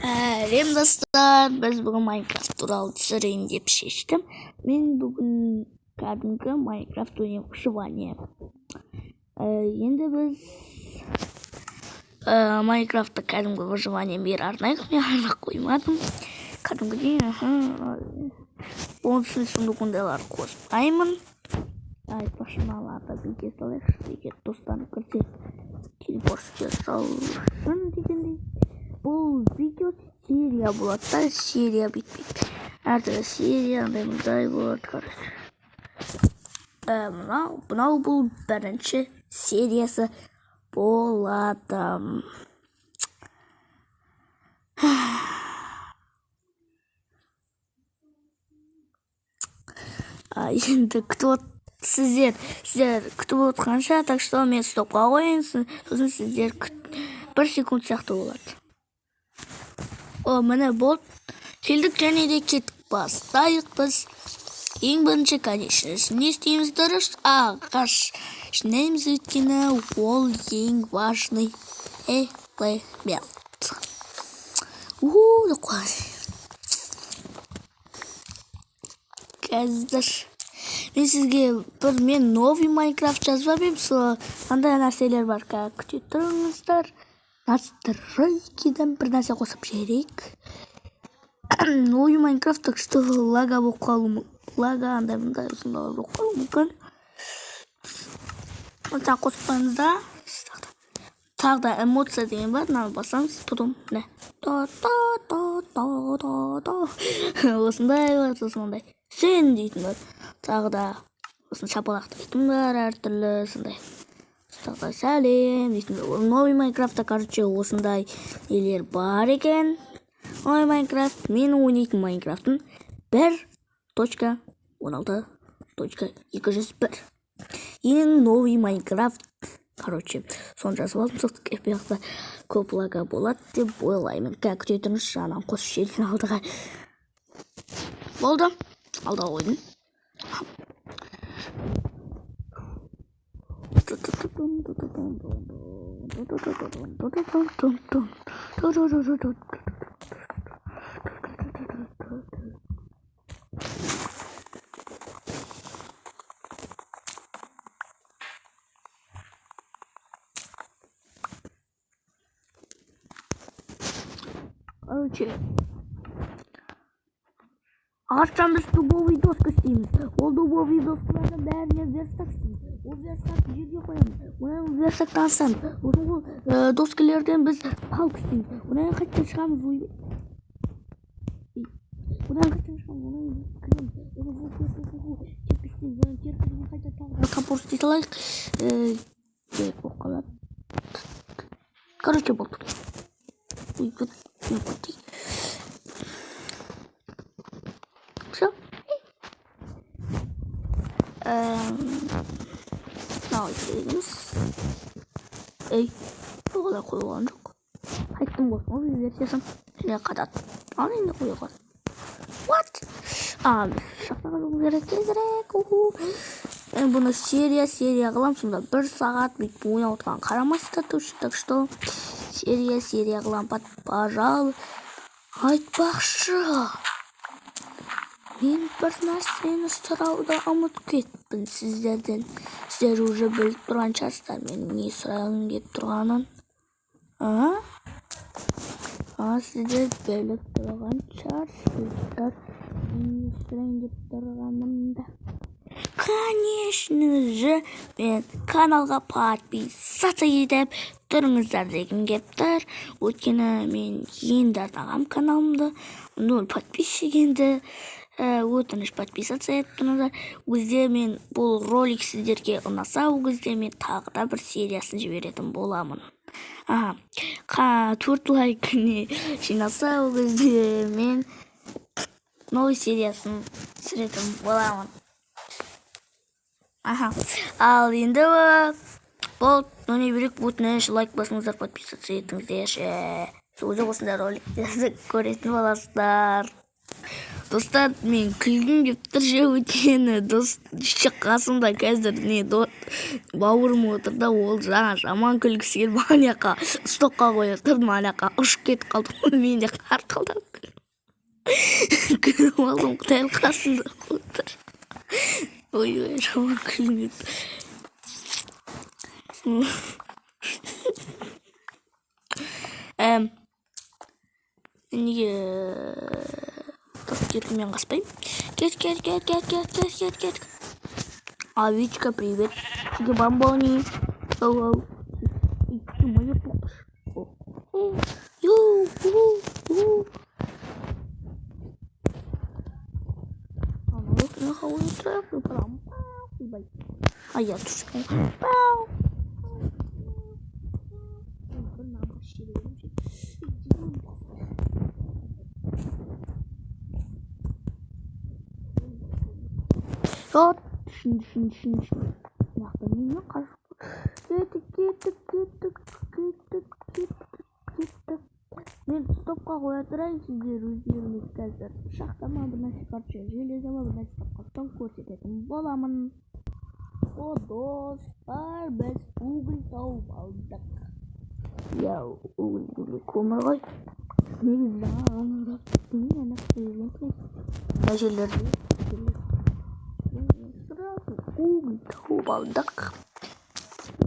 Сәлем, достар! Біз бүгін Майнкрафт туралы түсірейін деп шештім. Мен бүгін кәдімгі Майнкрафт ойнаймын, выживание. Енді біз Майнкрафтты кәдімгі выживание бері арнайық. Мен арнап қоймадым. Кәдімгідей, аха. Оның сундук ондайлар қоспаймын. Айтпақшы, мыналарды бүйте салайықшы, егер достарым кірсе, телепорт жасау дегендей. Бұл видео серия болады да, серия бүйтпейді. Әртүрлі серия андай мындай болады, короче. Мынау бұл бірінші сериясы болады. Енді күтіп сіздер күтіп отырғанша, так что мен стопқа қояйын, сосын сіздер бір секунд сияқты болады. О, міне, болды. Келдік және де кеттік, бастайық біз. Ең бірінші, конечно, не істейміз? Дұрыс, ағаш жинаймыз, өйткені ол ең важный элемент. Уху деп қояды. Қазір мен сізге бір мен новый Майнкрафт жазбап едім, сол қандай нәрселер бар, қазір күте тұрыңыздар. Настройкидан бір нәрсе қосып жіберейік. Новый Майнкрафт, так что лага болып қалуы, лага андай мындай сондайлар болып қалуы мүмкін. Тағы қосып қоямыз да, тағы да эмоция деген бар, мынаны басамыз, потом міне, та та та та та та, осындай бар, сосын мындай сен дейтін бар, тағы да сосын шапалақтайтын бар, әртүрлі сондай, тағы да сәлем дейтін. Новый Майнкрафтта, короче, осындай нелер бар екен. Новый Майнкрафт, менің ойнайтын Майнкрафтым 1.16.201, ең новый Майнкрафт, короче, соны жазып алдым. Сол бұл жақта көп лага болады деп ойлаймын. Қазір күте тұрыңызшы, ананы қосып жіберейін алдыға. Болды, алдыға қойдым. Короче, ағаштан біз дубовый доска істейміз. Ол дубовый доскалардың бәріне верстак істейміз. Ол верстакты жерге қоямыз. Одан верстактан асамыз. Сосын ол доскалерден біз палка істейміз. Одан қайтадан шығамыз. Ойбай. Одан қайтадан шығамыз. Одан кіреміз. Одан теркі істейміз. Одан теркіден қайта тағы да топор істей салайық. Керек болып қалады. Короче, болды. Ой, все. Мынау керек емес. Ей, олай қойылған жоқ. Қайттым ғой, новый версиясын және қатады. Ал енді қойылған. What? А, шахтаға жолу керек тезірек. Уху. Мен бұны серия серия қыламын, сонда бір сағат бүйтіп ойнап отырған қарамайсыздар точно, так что серия серия қыламын, пожалуй. Айтпақшы, мен бір нәрсені сұрауды ұмытып кеттім сіздерден. Сіздер уже біліп тұрған шығарсыздар менің не сұрағым келіп тұрғанын. А? А, сіздер біліп тұрған шығарсыздар мен не сұрайын деп тұрғанымды. Конечно же, мен каналға подписаться етіп тұрыңыздар дегім келіп тұр. Өйткені мен енді арнағам каналымды, ноль подписчик енді. Өтініш, подписаться етіп тұрыңыздар. Ол кезде мен бұл ролик сіздерге ұнаса, ол кезде мен тағы да бір сериясын жіберетін боламын. Аха, төрт лайк не жиналса, ол кезде мен новый сериясын түсіретін боламын. Аха, ал енді болды, ойнай берейік. Өтініш, лайк басыңыздар, подписаться етіңіздерші. Сол кезде осындай роликтерді көретін боласыздар. Достар, мен күлгім келіп тұр ше, өйткені дос қасымда қазір не бауырым отыр да, ол жаңа жаман күлгісі келіп ана жаққа стопқа қоя тұрдым, ана жаққа ұшып кетіп қалды ғой, мен де қарқылдап күліп алдым, дәл қасымда отыр. Ой, жаман күлгім келіп. Неге кеттім, мен қаспаймын. Кет, кет, кет, кет, кет, кет, кет, кет. Овечка, привет. Тебе бомбони. Оу, оу. Ю, у, у. А я тут. Кеттік, кеттік, кеттік, кеттік. Мен стопқа қоя тұрайын, сіздер өздеріңіз қазір шахта ма бір нәрсе, короче, железо ма бір нәрсе тапқан көрсететін боламын. О, достар, біз уголь тауып алдық. Я, уголь, көмір ғой. Негізі жаңа ғана мына жерлерде сразу уголь тауып алдық.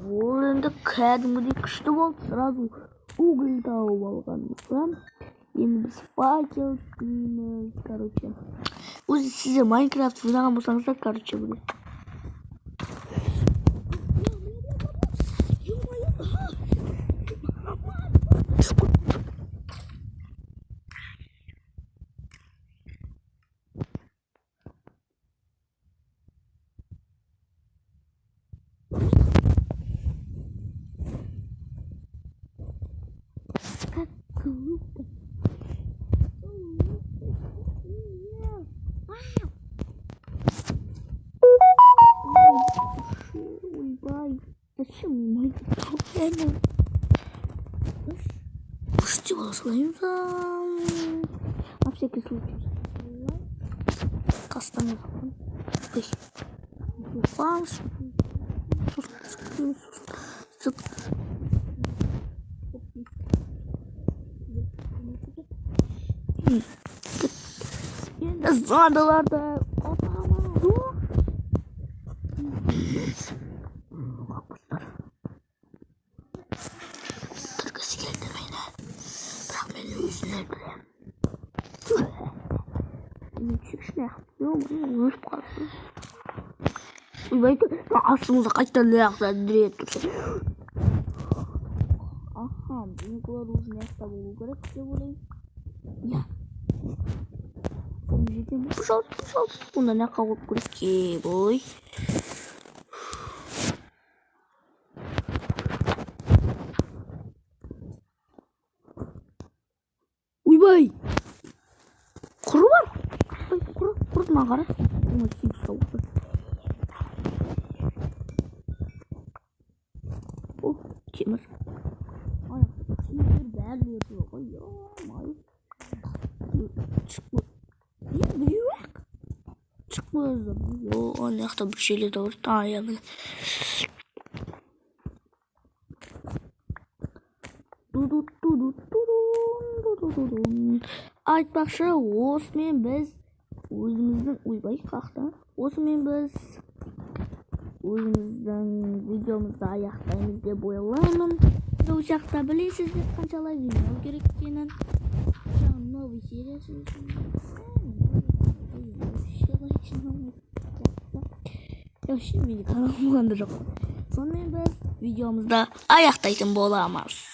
Ол енді кәдімгідей күшті болды, сразу уголь тауып алғанымызға. Енді біз факел істейміз, короче. Өзі сіздер Майнкрафт ойнаған болсаңыздар, короче, білесіз. Как глупо. Ойбай, зачем мне мои проблемы? Пусти волосы. На всякий случай. Кастомный. Енді зомбиларды өлтіргісі келді мені, бірақ мен өзін өлтіремін. Өліп қалсын. Ойбай, астымызда қайтадан аяқта дүре тұрса. Аха, демек олар уже мына жақта болу керек деп ойлаймын. Иә. Жетемін. Пожалуйста, пожалуйста. Онда мына жаққа қойып көрейік. Ой. Ойбай. Құры бар. Ой, құры, құры маған қара. Оны сүйіп ұстау. О, темір. Ана, темір бәрі тұр ғой. Ё-моё. Біреу-ақ. Шықпады. О, ана жақта бір желе де бар. А, иә, міне. Айтпақшы, осымен біз өзіміздің, ойбай, қақты. Осымен біз өзіміздің видеомызды аяқтаймыз деп ойлаймын. Ол жақта білесіздер қанша лайк жинау керек екенін. Жаңа новый сериясы үшін. Вообще менде канал болған да жоқ. Сонымен біз видеомызды аяқтайтын боламыз.